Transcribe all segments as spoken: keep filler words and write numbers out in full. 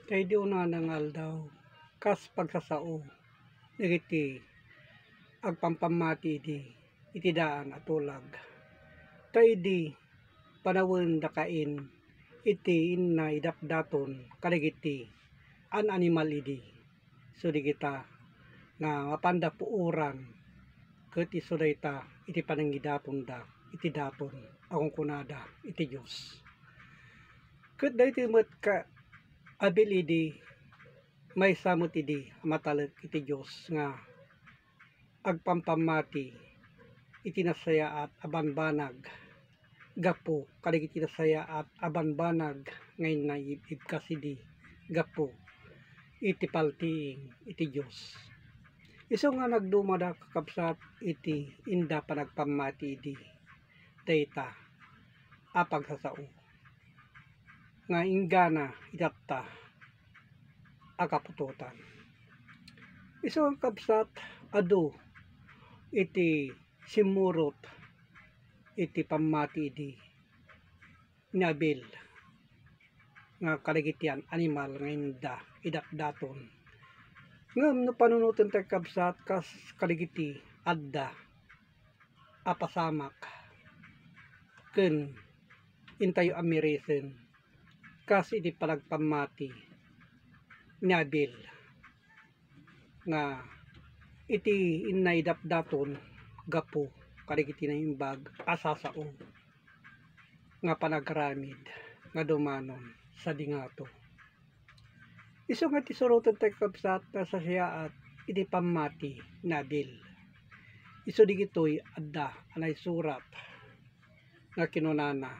Ta idi unana nga aldaw, kas pagsasao dagiti agpampammati idi iti daan a tulag. Ta idi panawen da Cain iti inna idapdaton kadagiti an-animal idi, so dagita nga mapanda puoran, ket isu dayta iti panangidatonda iti daton a kunkunada iti Dios. Ket daytoy met ka Abel idi, maysa met idi a matalek iti Dios nga agpampammati iti nasayaat a banbanag gapu kadagiti nasayaat a banbanag nga innaib-ibkas idi gapu iti paltiing iti Dios. Isu nga nagdumada, kakabsat, iti inda panagpammati idi dayta a pagsasao nga inggana itatta a kaputotan. Isu nga kabsat, adu iti simmurot iti pammati idi ni Abel nga kadagiti an-, animal nga inda idatdaton. Ngem no panunoten tay kabsat, kas kadagiti adda a pasamak ken intayo a mirisen kas iti panagpammati ni Abel nga iti inna idatdaton gapu kadagiti naimbag a sasao nga panagaramid nga dumanon sadi ngato. Isu nga iti suroten tay kabsat, nasayaat iti pammati ni Abel. Isu digitoy adda a naisurat nga kinunana,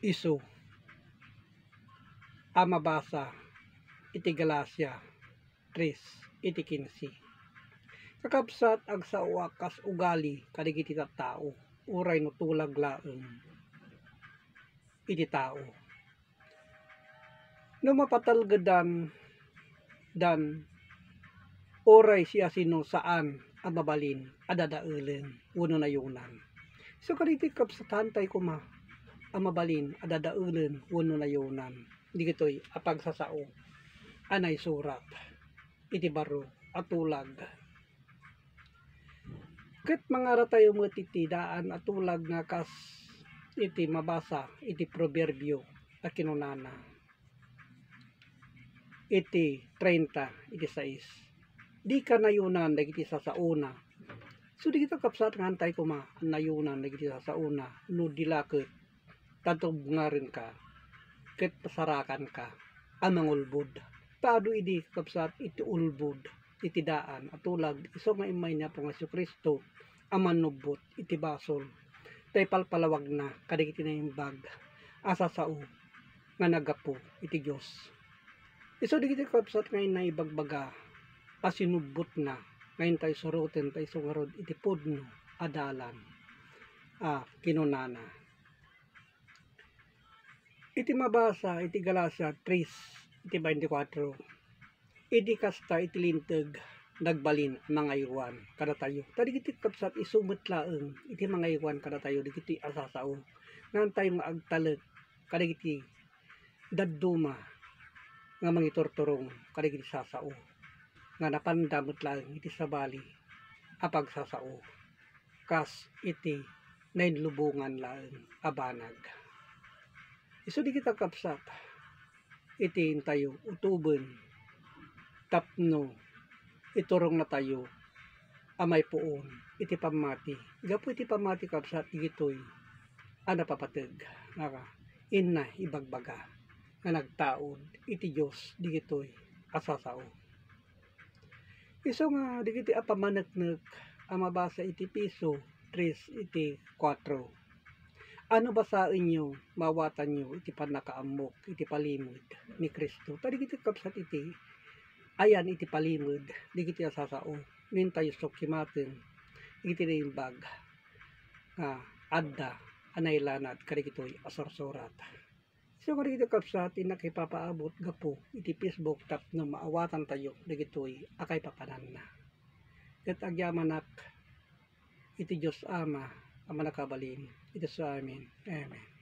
isu a mabasa iti Galacia tres iti kinse. Kakabsat, agsaoak kas ugali kadagiti tattao, uray no tulag laeng iti tao. No mapatalgedan dan uray siasino saan a mabalin a dadaelen wenno nayonan. So kadagiti kabsat, haantay koma a mabalin a dadaelen wenno nayonan digitoy a pagsasao a naisurat iti baro a tulag. Ket mangaratayo met iti daan a tulag nga kas iti mabasa iti Proverbio a kinunana iti treinta iti sais, "Dika nayonan dagiti sasaona." So, dagita kabsat nga haantay koma a nayonan dagiti sasaona no di la ket tatubngarenka ket pasarakanka a mangulbod. Ta adu idi, kakabsat, iti ulbod iti daan a tulag, isu nga immay ni Apo nga Jesu-Cristo a mannubbot iti basol, ta ipalpalawagna kadagiti naimbag a sasao nga naggapu iti Dios. Isu dagiti, kakabsat, nga inna ibagbaga a sinubbotna nga intayo suroten ta isu ngarud iti pudno a dalan a kinunana. Iti mabasa iti Galacia tres iti veinticuatro, idi kasta iti Linteg, nagbalin a mangaywan kadatayo. Ta dagiti kabsat, isu met laeng iti mangaywan kadatayo dagiti a sasao. Nga haantayo nga agtalek kadagiti dadduma nga mangiturturong kadagiti sasao nga napanda met laeng iti sabali a pagsasao kas iti nainlubongan laeng a banag. Isu dagita, kabsat, iti intayo utoben tapno iturongnatayo a maipuon iti pammati. Gapu iti pammati, kabsat, dagitoy a napapateg nga inna ibagbaga nga nagtaud iti Dios dagitoy a sasao. Isu nga dagiti a pammaneknek a mabasa iti Efeso tres iti kuatro. Ano basaenyo, maawatanyo iti pannakaammok iti palimed ni Cristo. Ta dagiti kabsat iti ayan iti palimed dagiti a sasao, no intayo sukkimaten iti naimbag nga adda a nailanad kadagitoy a sursurat. Isu nga dagiti kabsat, innak ipapaabot gapu iti Facebook tapno maawatantayo dagitoy a kaipapananna. Ket agyamanak iti Dios Ama a Mannakabalin iti su amin. Amen.